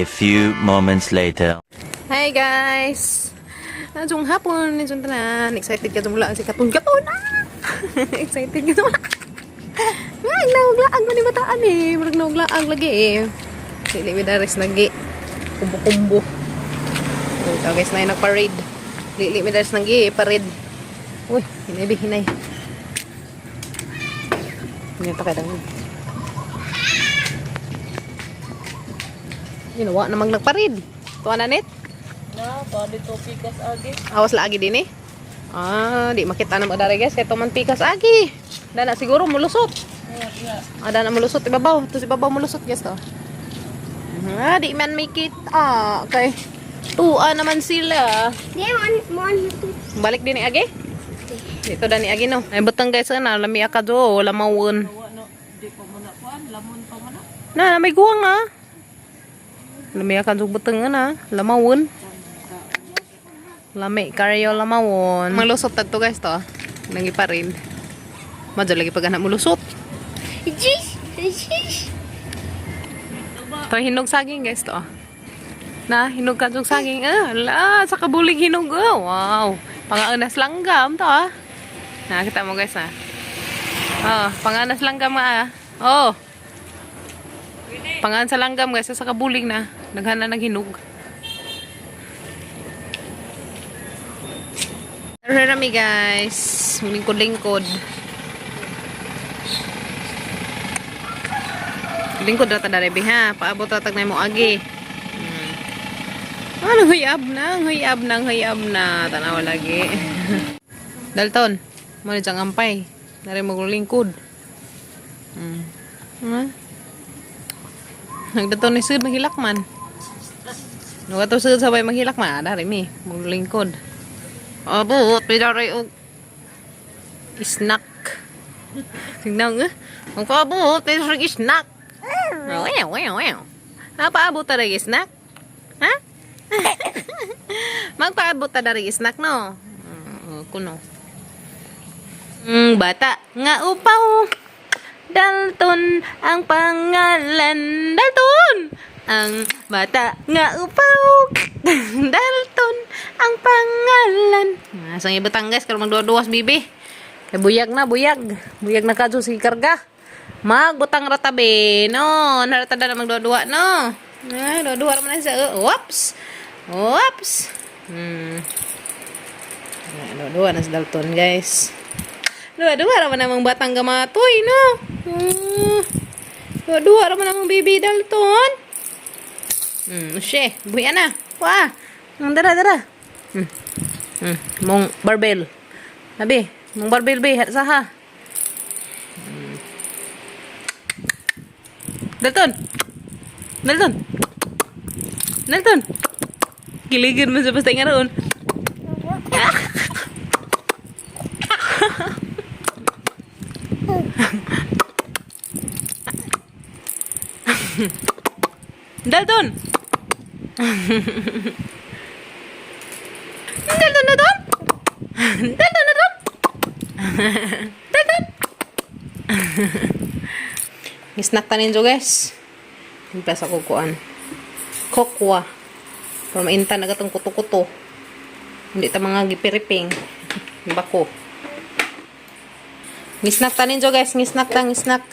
A few moments later. Hi guys! Adjong hapon, adjong tanan. Excited ka mula si Katon Katon. Ah! Excited ka mula. Nga, nauglaag man ni bataan eh. Murag nauglaag lagi eh. Dili mi daris nagi. Kumbo-kumbo. Ito guys, na nagparade. Dili mi daris nagi parade. Uy, hinay bi, hinay. Hinay pa kay dang. Ginawa namang nagparade. Tuwa na net? Na, pa dito pikas agi. Awas lagi din eh. Ah, di makita na mga guys. Kaya man pikas agi. Dana siguro mulusot. Ah, dana mulusot ibabaw. Ito si ibabaw mulusot guys to. Ah, di man may kita. Kay tuwa naman sila. Di man man Balik din ni agi. Dito dani agi no. Ay butang guys na lami ka do, lamawon. Wa no, di pa mo na kuan, lamon pa mo na. Na, na may guwang na. Lami ka do butang na, lamawon. Lami karyo lamawon. Malusot tadto guys to. Nangi pa rin. Madyo lagi pag anak mulusot. Jeez, jeez. To hinog saging guys to. Na hinog ka yung saging. Ah, la, sa kabulig hinog. Oh, wow. Panganas langgam to ah. Nakita mo guys ah. Oh, panganas langgam ah. Oh. Pangaan sa langgam guys sa kabulig na. Naghana naghinog. Rami guys, lingkod-lingkod. Lingkod ra ta dere ha, paabot ra tag mo agi. Ano huyab na, huyab na, huyab na. Tanawa lagi. Dalton, mo ni siyang ampay. Nari maglingkod. Ha? Nagdato ni Sud maghilak man. Nagato Sud sabay maghilak man. Dari mi, maglingkod. Abot, pidari og snack. Tingnan eh. Ang paabot, pidari snack. Wow, wow, wow. Ha, paabot ta dari snack? Ha? Magpaabot ta dari snack no? Kuno. Bata nga upaw. Dalton ang pangalan. Dalton! Ang bata nga upaw. Dalton ang pangalan. Ah, sang ibutang guys karon magduwa-duwas bibi. Kay buyag na, buyag. Buyag na kadyo si karga. Magbutang ratabi. No, narata na magduwa-duwa no. Ah, duwa-duwa ra man na siya. Whoops. Whoops. Ah, Dua-dua na si Dalton, guys. Dua-dua ra man namang batang gamatoy, no? Dua-dua ra man namang baby Dalton. She, buhi na. Wah. Dara, dara. Mong barbell. Abi, mong barbell be, saha. Dalton. Dalton. Dalton. Kiligin mo sa basta nga roon. Dalton! Dalton, Dalton! Dalton, Dalton! Dalton! Snack tanin jo guys. Timpla sa kukuan. Kokwa. Pero mainta na gatong kuto-kuto. Hindi ta mga gipiriping. Bako. Ngisnak tanin jo guys. Ngisnak ta, ngisnak.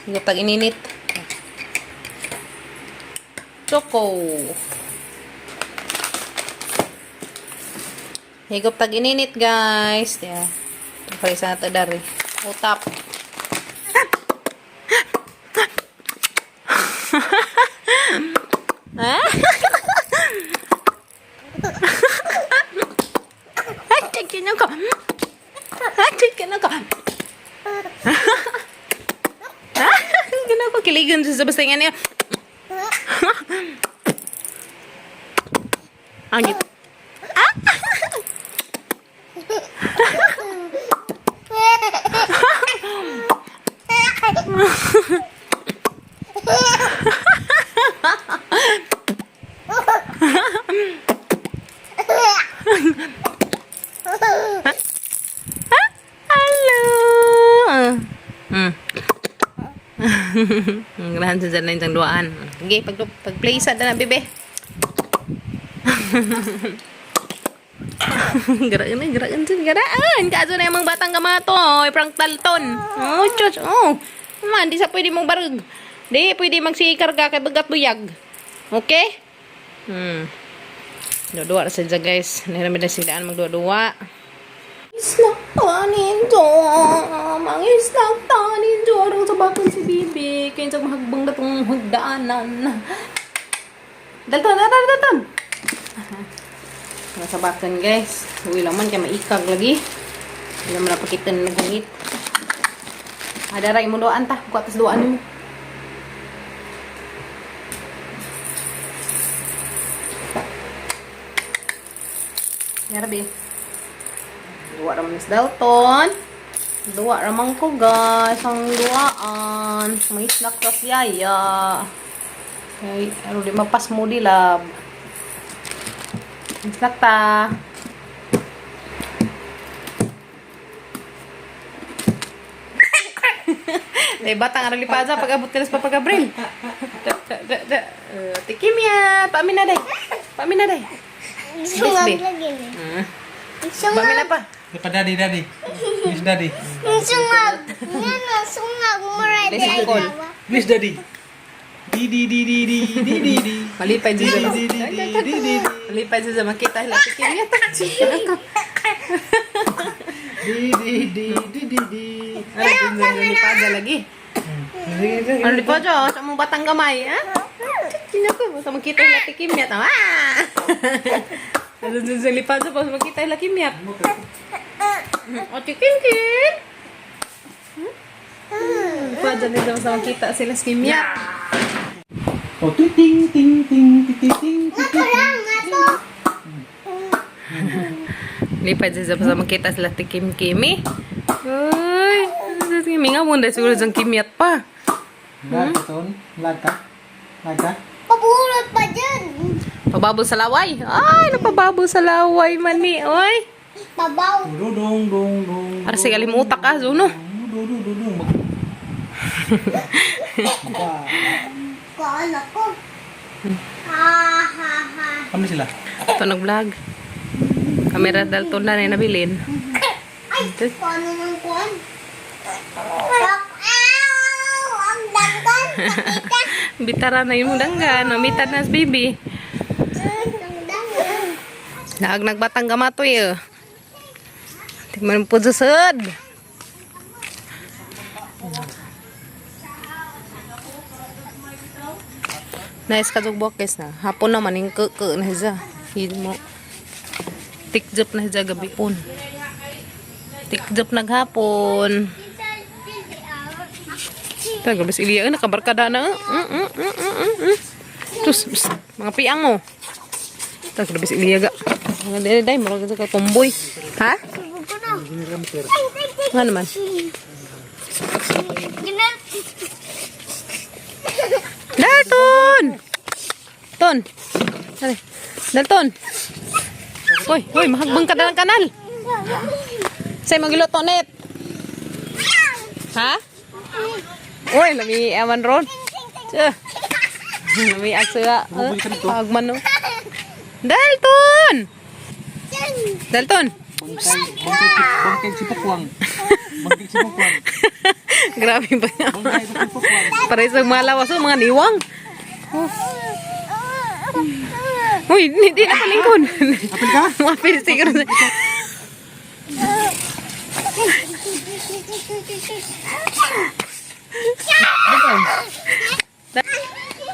Higop tag ininit. Choco. Higop tag ininit guys. Yeah. Okay, sa nato dari. Utap. Ha? Ay, chicken ako. Ay, chicken ako. Ha? Ginako kiligan siya sa basta nga niya. Ang git. Hello. Ganahan sa dyan na yung duaan. Sige, pag-play sa na, bebe. Garaan na, garaan dyan, garaan. Kaso na yung mga batang kamato, oh, Frank Talton. Oh, chos, oh. Man, di sa pwede mong barag. Di, pwede magsikar ka kay bagat buyag. Okay? Dua-dua ra sila guys. Nahirami na sila magdua-dua. Isla tanin jo, mga isla tanin jo. Arang sa bakon si Bibi. Kaya sa mahagbang na tong hagdaanan. Dalton, dalton, dalton! Nasa bakon guys. Uwi lang man kaya maikag lagi. Hindi naman napakita na naghungit. Adara imo duaan ta. Kuha tas duaan nimo. Yarabi. Duwa raman is Dalton. Duwa raman ko guys. Ang duwaan. May snack tas yaya. Kay, ano di mapas mo di lab. May snack ta. May batang arang lipaza pag abot nila sa Papa Gabriel. Da, da, da, da. Tikim ya. Paamin na day. Paamin na day. Sungag Bisbi. lagi ni. Paamin na Sungag. pa. Di pa daddy, daddy. Miss daddy. Sungag. Nga na, sungag. Mura Bless di ay Uncle. gawa. Miss daddy. Di di di di di di di di. Malipay Di siya. di di di di di. Malipay siya makita sila tikim ya. Di di di di di di. Ano lipaza lagi. Ano lipaza? Sa mong batang gamay, ha? Sino ko? Basta makita sila tikim ya. Tama! Ano sa lipaza pa makita sila kimyat. O tikim kim. Lipaza nila basta makita sila sa kimyat. Oh, ting ting ting ting ting ting ting. Kurang nga to. Lipad siya basta makita sila tikim kimi. Uy, kimi nga muna siguro sa kimyat pa. Lag ka ton, lag ka. Lag ka. Paburot pa dyan. Pababol sa laway. Ay, napababol sa laway mani. Oy. Babaw. Dudong dong dong. Para sa kalimutak ka, Zuno. Dudong dudong dudong. Kuan ako. Ha ha ha. Kami sila. Ito nag-vlog. Kamera Dalton na na nabilin. Ay, kuan naman kuan. Ow! Ang dangkan. Pakita. Bitara na yung danggan. Mamitan na si baby. Ang dangkan. Naag nagbatang gamatoy eh. Tigman po sa sud. Nice ka jug guys na. Hapon naman yung ke na siya. Hindi mo. Tikjop na siya gabi pon. Tikjop naghapon. Tagal bas Ilya, nakabarkada na. Tus, psst, mga piang mo. Tagal bas Ilya ga. Mga dili day, murag ka tomboy. Ha? Nga naman. Dalton! Ton. Dali. Dalton. Hoy, hoy, mahagbang ka na ng kanal. Say magiluto net. Ha? Uy, lami aman ron. Tsa. Lami aksa. Pagman no. Dalton! Dalton. Bangkay, bangkay si Pukwang. Bangkay si Pukwang. Grabe ba? Bangkay si Pukwang. Pareho sa mga lawas, oh, mga niwang. Oh. Uy, hindi na palingkod. Apil ka? Mapil siguro.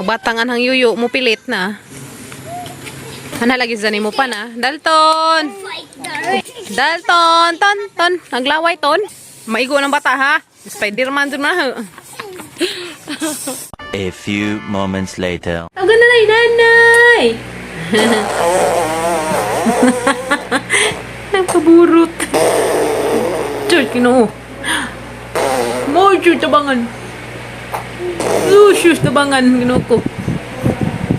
Ang batang anhang yuyo, mo pilit na. Ana lagi sa mo pa na. Dalton! Dalton! Ton! Ton! Naglaway, ton! Maigo ng bata, ha? Spider-Man dun na. A few moments later. Tawagan na nanay! Nanay! Nagpaburot. Diyos, kinoo. Mo, Diyos, tabangan. Diyos, tabangan. Ginoo ko.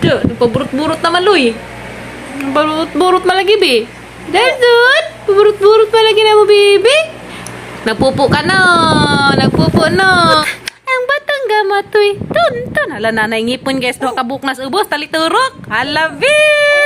Diyos, nagpaburot-burot naman, Luy. Nagpaburot-burot malagi, be. Dalton! Paburot-burot malagi na mo, baby. Nagpupo ka na. Nagpupo na. Ang batang Tuy, tun, tun. Hala, nanay ngipon, guys. Duha ka buok nas ubos. Taliturok. Hala, Vin!